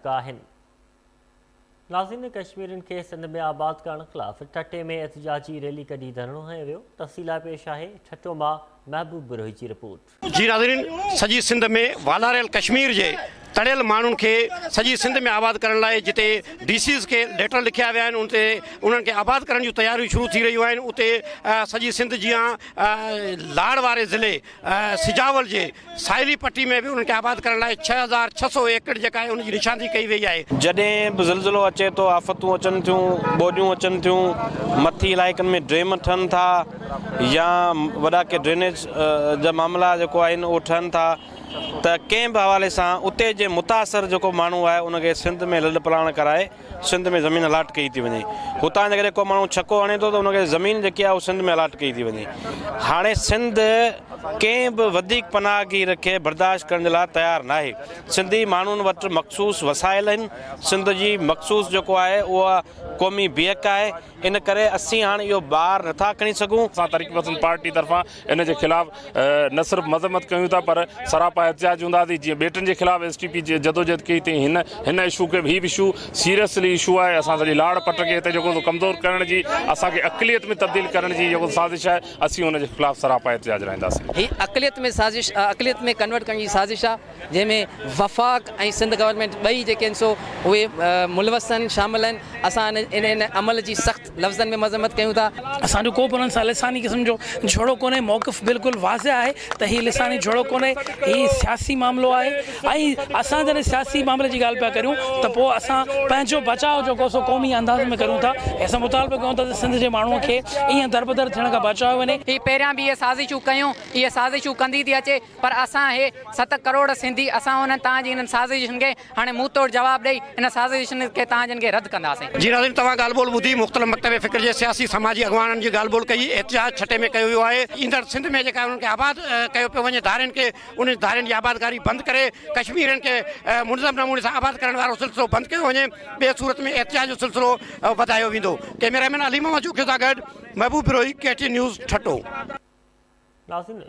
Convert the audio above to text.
آهن. ناظرين ڪشميرين کي سنڌ ۾ آباد ڪرڻ خلاف ٺٽي ۾ احتجاجي ريلي ڪڍي ڌرڻو هنيو ويو، تفصيل لاء پيش آهي ٺٽو مان محبوب بروهي جي رپورٽ. جي ناظرين سڄي سنڌ ۾ والاريل ڪشمير جي تڙيل ماڻهن کي سڄي سنڌ ۾ آباد ڪرڻ لاء جتي ڊي سيز کي ليٽر لکيا ويا آهن اتي انهن کي آباد ڪرڻ جون تياريون شروع ٿي رهيون آهن اتي سڄي سنڌ جيان لاڙ واري ضلعي سجاول جي ساحلي پٽي ۾ به انهن کي آباد ڪرڻ لاء 6600 ايڪڙ جيڪا آهي ان جي نشاندهي ڪئي وئي آهي. جڏهن به زلزلو اچي ٿو آفتون اچن ٿيون، ٻوڏيون اچن ٿيون، مٿي علائقن ۾ ڊيم ٺهن ٿا يا وڏا ڪي ڊرينيج جا معاملا جيڪو آهن اهو ٺهن ٿا ته ڪنهن به حوالي سان اتي جي متاثر جيڪو ماڻهو آهي ان کي سنڌ ۾ لڏپلاڻ ڪرائي سنڌ ۾ زمين الاٽ ڪئي ٿي وڃي. هتان جيڪڏهن ڪو ماڻهو ڇڪو هڻي ٿو ته ان کي زمين جيڪي آهي اها سنڌ ۾ الاٽ ڪئي ٿي وڃي. هاڻي سنڌ ڪنهن به وڌيڪ پناهگير کي برداشت ڪرڻ جي لاء تيار ناهي. سنڌي ماڻهن وٽ مخصوص وسائل آهن، سنڌ جي مخصوص جيڪو آهي اها قومي بيهڪ آهي، ان ڪري اسين هاڻ اهو بار نٿا کڻي سگهون. اسان ترقي پسند پارٽي طرفان ان جي خلاف نه صرف مذمت ڪيون ٿا پر سراپا احتجاج هونداسين جيئن ٻيٽن جي خلاف ايس ٽي پي جدوجهد ڪئي تيئن هن هن اشو کي به هي به اشو سيريسلي اشو آهي اسان سڄي لاڙ پٽ کي هتي جيڪو ڪمزور ڪرڻ جي اسان کي اقليت ۾ تبديل ڪرڻ جي جيڪو سازش آهي اسين ان جي خلاف سراپا احتجاج رهنداسين. هي اقليت ۾ سازش اقليت ۾ ڪنورٽ ڪرڻ جي سازش آهي جنهن ۾ وفاق ۽ سنڌ گورنمينٽ ٻئي جيڪي آهن سو اهي ملوث آهن شامل آهن اسان ان ان عمل جي سخت لفظن ۾ مذمت ڪيون ٿا. اسان جو ڪو به انهن سان لساني قسم جو جهيڙو ڪونهي، موقف بلڪل واضح آهي ته هي لساني جهيڙو ڪونهي، هي سياسي معاملو آهي ۽ اسان جڏهن سياسي معاملي جي ڳالهه پيا ڪريون ته پوء اسان پنهنجو بچاء جيڪو سو قومي انداز ۾ ڪريون ٿا ۽ اسان مطالبو ڪيون ٿا ته سنڌ جي ماڻهو کي ائين دربدر ٿيڻ کان بچايو وڃي. هي پهريان به اهي سازشون ڪيون، اهي سازشون ڪندي ٿي اچي پر اسان هي ست ڪروڙ سنڌي اسان انهن توهان جي انهن سازشن کي هاڻي منهن توڙ جواب ڏئي انهن سازشن کي توهان جن کي رد ڪنداسين. جي ناظرين توهان ڳالهه ٻولهه ٻڌي مختلف مڪتب فڪر جي سياسي سماجي اڳواڻن جي ڳالهه ٻولهه ڪئي احتجاج ڇٽي ۾ ڪيو ويو آهي ايندڙ سنڌ ۾ جيڪا انهن کي آباد ڪيو پيو وڃي ڌارين کي انهن ڌارين جي آبادڪاري بند ڪري ڪشميرين کي منظم نموني سان آباد ڪرڻ وارو سلسلو بند ڪيو وڃي ٻي صورت ۾ احتجاج جو سلسلو وڌايو ويندو ڪئميرا مين علي محمد جوکيو سان گڏ Mehboob Brohi K T news Thatta. ناظرين.